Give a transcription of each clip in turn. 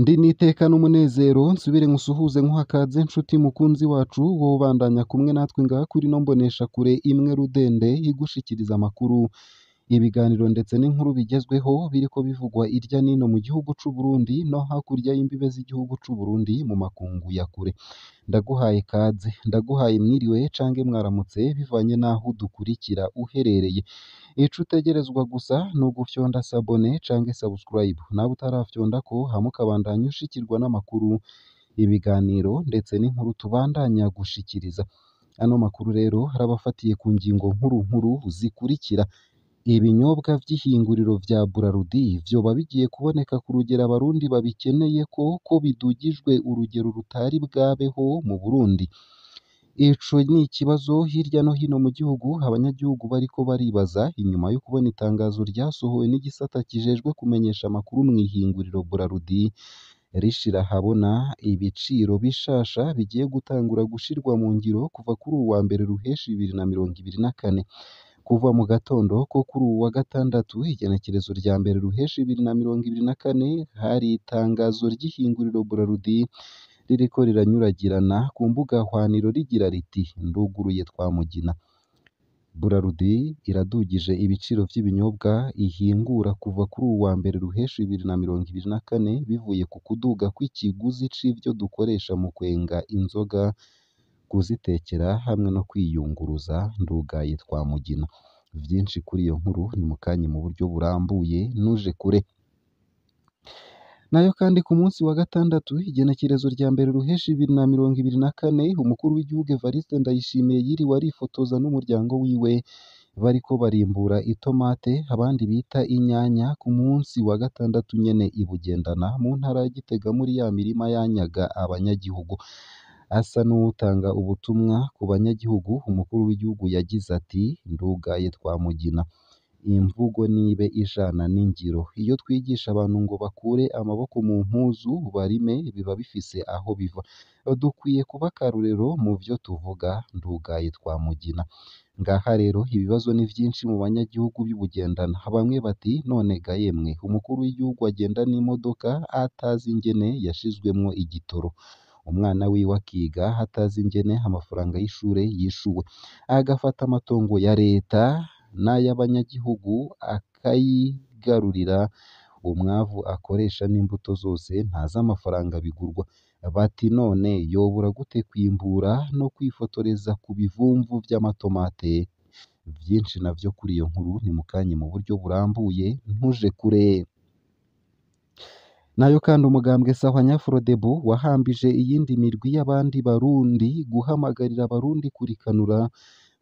Ndi n'iteka n'umunezero nsubire nkusuhuze nkuhakaze nshuti mukunzi wacu wowe ubandanya kumwe natwe ngaha kuri ino mboneshakure imwe rudende igushikiriza amakuru, ibiganiro ndetse n'inkuru bigezweho biriko bivugwa irya nino mu gihugu c'u Burundi no hakurya y'imbibe z'igihugu c'u Burundi mu makungu ya kure. Ndaguhaye kaze, ndaguhaye mwiriwe cange mwaramutse bivanye n'aho udukurikira uherereye. Ico utegerezwa gusa ni ugufyonda sabone canke subscribe, nawe utarafyondako hama ukabandanya ushikirwa n'amakuru, ibiganiro ndetse n'inkuru tubandanya gushikiriza. Ano makuru rero arabafatiye ku ngingo nkuru nkuru zikurikira: ibinyobwa vy'ihinguriro vya Brarudi vyoba bigiye kuboneka ku rugero abarundi babikeneye ko bidugijwe urugero rutari bwabeho mu Burundi. Ico ni ikibazo hirya no hino mu gihugu abanyagihugu bariko baribaza inyuma yo kubona itangazo ryasohowe n'igisata kijejwe kumenyesha amakuru mw'ihinguriro Brarudi rishira ahabona ibiciro bishasha bigiye gutangura gushirwa mu ngiro kuva kuri uwu wa mbere ruheshi 2024. Kuva mu gatondo ko kuri uwu wa gatandatu igenekerezo rya mbere ruheshi 2024 hari itangazo ry'ihinguriro Brarudi ririko riranyuragirana ku mbuga hwaniro rigira riti: "Nduguruye Twamugina. Brarudi iradugije ibiciro vy'ibinyobwa ihingura kuva kuri uwu wa mbere ruheshi 2024 bivuye ku kuduga kw'ikiguzi c'ivyo dukoresha mu kwenga inzoga, kuzitekera hamwe no kwiyunguruza. Ndugaye Twamugina." Vyinshi kuri iyo nkuru ni mukanya mu buryo burambuye nuje kure. Nayo kandi ku munsi wa gatandatu igenekerezo rya mbere ruheshi 2024 umukuru w'igihugu Evariste Ndayishimiye yiriwe arifotoza n'umuryango wiwe bariko barimbura itomate abandi bita inyanya ku munsi wa gatandatu nyene i Bugendana mu ntara ya Gitega muri ya mirima yanyaga abanyagihugu. Asa n'uwutanga ubutumwa ku banyagihugu, umukuru w'igihugu yagize ati: "Ndugaye Twamugina. Imvugo nibe ijana n'ingiro. Iyo twigisha abantu ngo bakure amaboko mu mpuzu barime biba bifise aho biva. Dukwiye kuba akarorero mu vyo tuvuga. Ndugaye Twamugina." Ngaha rero ibibazo ni vyinshi mu banyagihugu b'i Bugendana. Bamwe bati: "None ga yemwe umukuru w'igihugu agenda n'imodoka atazi ingene yashizwemwo igitoro, umwana wiwe akiga atazi ingene amafaranga y'ishure yishuwe, agafata amatongo ya leta n'ay'abanyagihugu akayigarurira, umwavu akoresha n'imbuto zose ntazi amafaranga bigurwa." Bati: "None yobura gute kwimbura no kwifotoreza ku bivumvu vy'amatomate?" Vyinshi navyo kuri iyo nkuru ni mukanya mu buryo burambuye ntuje kure. Nayo kandi umugambwe Sahwanya-Frodebu wahambije iyindi mirwi y'abandi Barundi guhamagarira abarundi kurikanura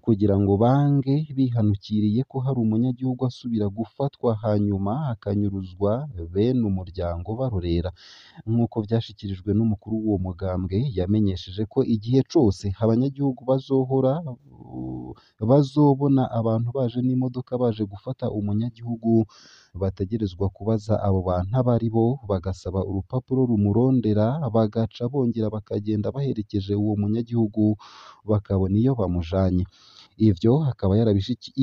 kugira ngo bange bihanukiriye ko hari umunyagihugu asubira gufatwa hanyuma akanyuruzwa bene umuryango barorera. Nk'uko vyashikirijwe n'umukuru w'uwo mugambwe yamenyesheje ko igihe cose abanyagihugu bazohora bazobona abantu baje n'imodoka baje gufata umunyagihugu bategerezwa kubaza abo bantu abaribo, bagasaba urupapuro rumurondera, bagaca bongera bakagenda baherekeje uwo munyagihugu bakabona iyo bamujanye. Ivyo akaba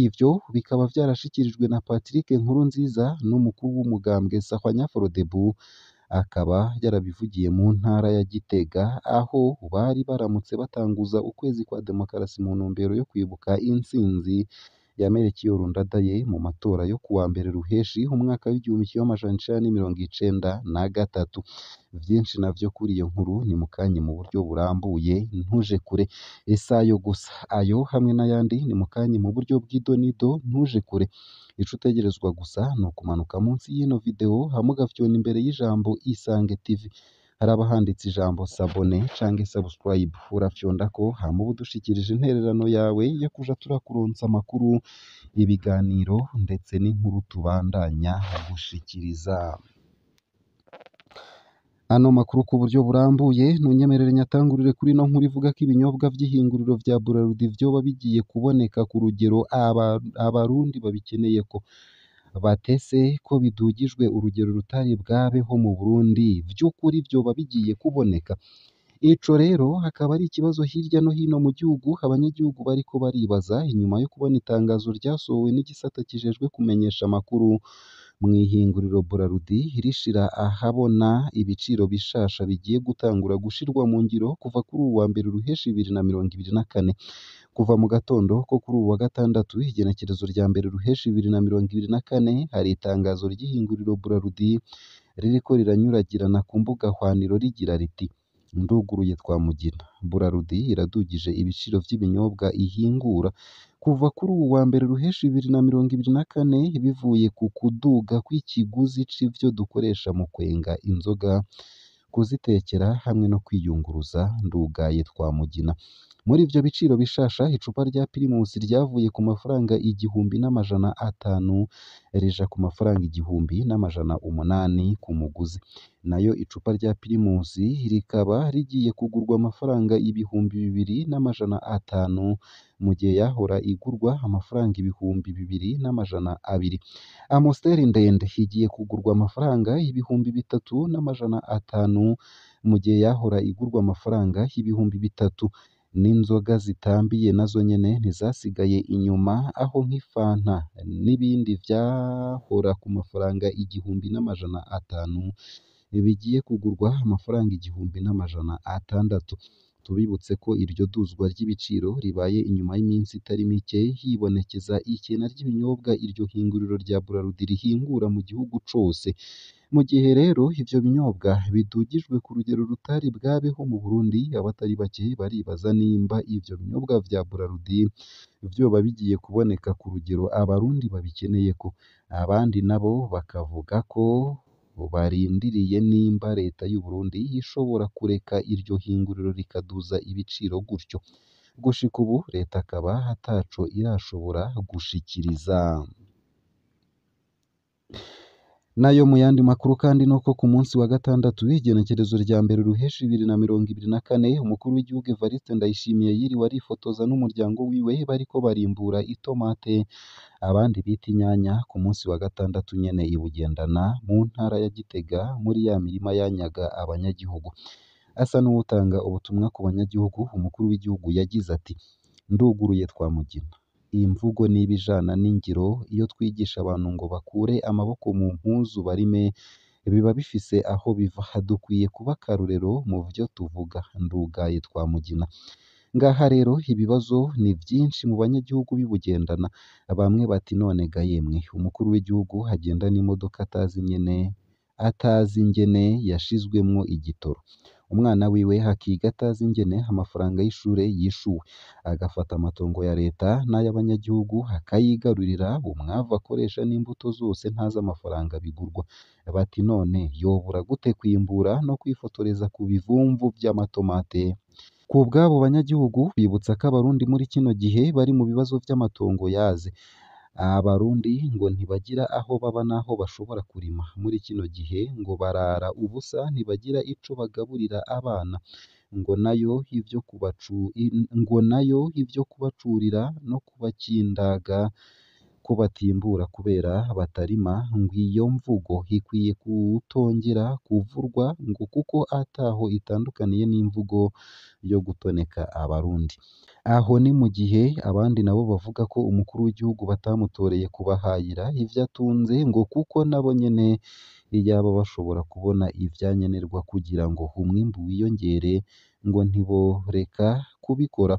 ivyo bikaba vyarashikirijwe na Patrick Nkurunziza n'umukuru w'umugambwe Sahwanya-Frodebu, akaba yarabivugiye mu ntara ya Gitega aho bari baramutse batanguza ukwezi kwa demokarasi mu ntumbero yo kwibuka intsinzi ya Melchior Ndadaye mu matora yo kuwa mbere ruheshi umwaka w'1993. Vyinshi navyo kuri iyo nkuru ni mukanya mu buryo burambuye ntuje kure. Isayo gusa ayo hamwe n'ayandi ni mukanya mu buryo bw'idonido ntuje kure. Ico utegerezwa gusa ni ukumanuka munsi y'ino video hama ugafyona imbere y'ijambo Isange TV. Haraba handitse ijambo sabone canke subscribe, urafyondako hama uba udushikirije intererano yawe yo kuja turakuronsa amakuru, ibiganiro ndetse n'inkuru tubandanya gushikiriza. Ano makuru ku buryo burambuye ntunyemerere nyatangurire kuri ino nkuru ivuga ko ibinyobwa vy'ihinguriro vya Brarudi vyoba bigiye kuboneka ku rugero abarundi babikeneyeko. Batese ko bidugijwe urugero rutari bwabeho mu Burundi, vy'ukuri vyoba bigiye kuboneka. Ico rero hakaba ari ikibazo hirya no hino mu gihugu abanyagihugu bariko baribaza inyuma yo kubona itangazo ryasohowe n'igisata kijejwe kumenyesha amakuru mw'ihinguriro Brarudi rishira ahabona ibiciro bishasha bigiye gutangura gushirwa mu ngiro kuva kuri uwu wa mbere ruheshi 2024. Kuva mu gatondo ko kuri uwu wa gatandatu igenekerezo rya mbere ruheshi 2024 hari itangazo ry'ihinguriro Brarudi ririko riranyuragirana ku mbuga hwaniro rigira riti: "Nduguruye twa Mugina, Brarudi iradugije ibiciro vy'ibinyobwa ihingura kuva kuri uwu wa mbere ruheshi 2024 bivuye ku kuduga kw'ikiguzi c'ivyo dukoresha mu kwenga inzoga, kuzitekera hamwe no kwiyunguruza. Ndugaye twa Mugina." Muri ivyo biciro bishasha icupa rya Primus ryavuye ku mafaranga 1500 rija ku mafaranga 1800 ku muguzi, nayo icupa rya Primus rikaba rigiye kugurwa amafaranga 2500 mu gihe yahora igurwa amafaranga 2200. Amstel ndende igiye kugurwa amafaranga 3500 mu gihe yahora igurwa amafaranga 3000. N'inzoga zitambiye nazo nyene ntizasigaye inyuma aho nk'ifanta n'ibindi vyahora ku mafaranga 1500 bigiye kugurwa amafaranga 1600. Tubibutse ko iryo duzwa ry'ibiciro ribaye inyuma y'iminsi itari mike hibonekeza ikena ry'ibinyobwa iryo hinguriro rya Brarudi rihingura mu gihugu cose. Mu gihe rero ivyo binyobwa bidugijwe ku rugero rutari bwabeho mu Burundi, abatari bake baribaza nimba ivyo binyobwa vya Brarudi vyoba bigiye kuboneka ku rugero abarundi babikeneyeko. Abandi nabo bakavuga ko barindiriye nimba leta y'u Burundi ishobora kureka iryo hinguriro rikaduza ibiciro gutyo. Gushika ubu leta akaba ataco irashobora gushikiriza. Nayo mu yandi makuru kandi nuko ku munsi wa gatandatu w'igenekerezo rya mbere ruheshi 2024 umukuru w'igihugu Evariste Ndayishimiye yiriwe arifotoza n'umuryango wiwe bariko barimbura itomate abandi bita inyanya ku munsi wa gatandatu nyene i Bugendana mu ntara ya Gitega muri ya mirima yanyaga abanyagihugu. Asa n'uwutanga ubutumwa ku banyagihugu, umukuru w'igihugu yagize ati: "Nduguruye twa Mugina, iyi mvugo niba ijana n'ingiro iyo twigisha abantu ngo bakure amaboko mu mpuzu barime biba bifise aho biva. Dukwiye kuba akarorero mu vyo tuvuga. Ndugaye twa Mugina." Ngaha rero ibibazo ni vyinshi mu banyagihugu b'i Bugendana. Bamwe bati none ga yemwe umukuru w'igihugu agenda n'imodoka atazi ingene yashizwemwo igitoro, umwana wiwe akiga atazi ingene amafaranga y'ishure yishuwe, agafata amatongo ya leta n'ay'abanyagihugu akayigarurira, umwavu akoresha n'imbuto zose ntazi amafaranga bigurwa. Bati none yobura gute kwimbura no kwifotoreza ku bivumvu vy'amatomate? Ku bw'abo banyagihugu bibutsa ko abarundi muri kino gihe bari mu bibazo vy'amatongo yaze. Abarundi ngo ntibagira aho baba n'aho bashobora kurima. Muri kino gihe ngo barara ubusa ntibagira ico bagaburira abana, ngo nayo ivyo kubacurira no kubakindaga ko batimbura kubera batarima, ngo iyo mvugo ikwiye kutongera kuvurwa ngo kuko ataho itandukaniye n'imvugo yo gutoneka abarundi. Aho ni mu gihe abandi nabo bavuga ko umukuru w'igihugu batamutoreye kubahayira ivyo atunze ngo kuko nabo nyene iyaba bashobora kubona ivyankenerwa kugira ngo umwimbu wiyongere ngo ntiboreka kubikora.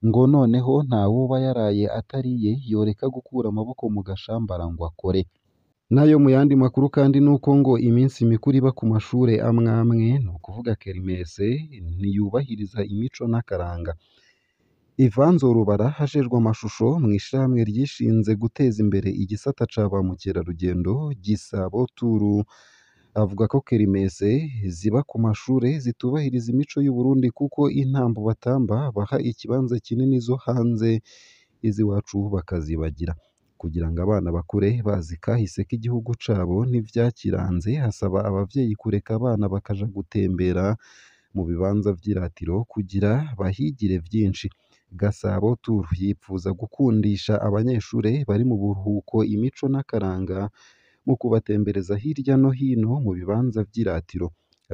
Ngo noneho ntawoba yaraye atariye yoreka gukura amaboko mu gashambara ngo akore. Nayo mu yandi makuru kandi nuko ngo iminsi mikuru iba ku mashure amwe amwe, ni ukuvuga kerimese, ntiyubahiriza imico n'akaranga. Ivan Nzorubara ajejwe amashusho mw'ishirahamwe ryishinze guteza imbere igisata ca ba mukerarugendo Gisabo Tour, avuga ko kerimese ziba ku mashure zitubahiriza imico y'Uburundi kuko intambo batamba baha ikibanza kinini izo hanze, iz'iwacu bakazibagira. Kugira ngo abana bakure bazi kahise k'igihugu cabo n'ivyakiranze, asaba abavyeyi kureka abana bakaja gutembera mu bibanza vy'iratiro kugira bahigire vyinshi. Gasabo Tour yipfuza gukundisha abanyeshure bari mu buruhuko imico n'akaranga mu kubatembereza hirya no hino mu bibanza vy'iratiro.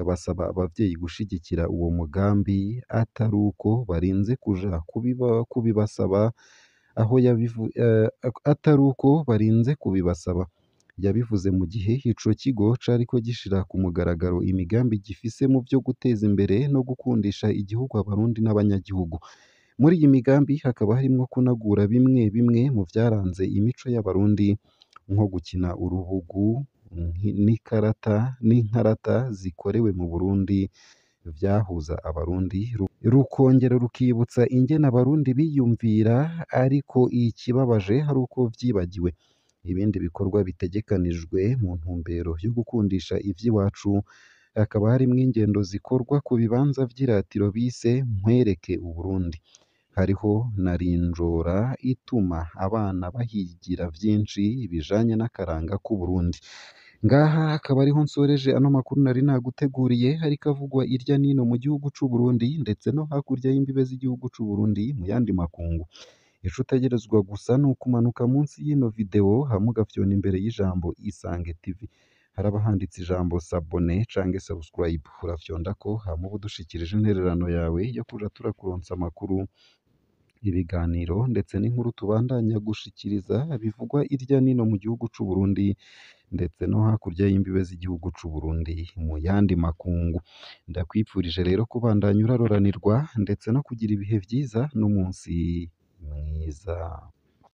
Basaba abavyeyi gushigikira uwo mugambi atari uko barinze kuja kubibasaba aho atari uko barinze kubibasaba. Yabivuze mu gihe ico kigo cariko gishira ku mugaragaro imigambi gifise mu vyo guteza imbere no gukundisha igihugu abarundi n'abanyagihugu. Muri iyi migambi hakaba harimwo kunagura bimwe bimwe mu vyaranze imico y'abarundi nko gukina urubugu n'ikarata n'inkarata zikorewe mu Burundi vyahuza abarundi, rukongera rukibutsa ingene abarundi biyumvira, ariko ikibabaje hari uko vyibagiwe. Ibindi bikorwa bitegekanijwe mu ntumbero yo gukundisha ivy'iwacu hakaba harimwo ingendo zikorwa ku bibanza vy'iratiro bise Nkwereke Uburundi. Hariho na Rinjora ituma abana bahigira vyinshi bijanye n'akaranga k'Uburundi. Ngaha akaba ariho nsoreje ano makuru nari naguteguriye, ariko avugwa irya nino mu gihugu c'u Burundi ndetse no hakurya y'imbibe z'igihugu c'u Burundi mu yandi makungu. Ico utegerezwa gusa ni ukumanuka munsi y'ino video hama ugafyona imbere y'ijambo Isange TV. Haraba handitse ijambo s'abonner canke subscribe, urafyondako hama uba udushikirije intererano yawe yo kuja turakuronsa amakuru, ibiganiro ndetse n'inkuru tubandanya gushikiriza bivugwa irya nino mu gihugu c'u Burundi ndetse no hakurya y'imbibe z'igihugu c'u Burundi mu yandi makungu. Ndakwipfurije rero kubandanya uraroranirwa ndetse no kugira ibihe vyiza n'umunsi mwiza.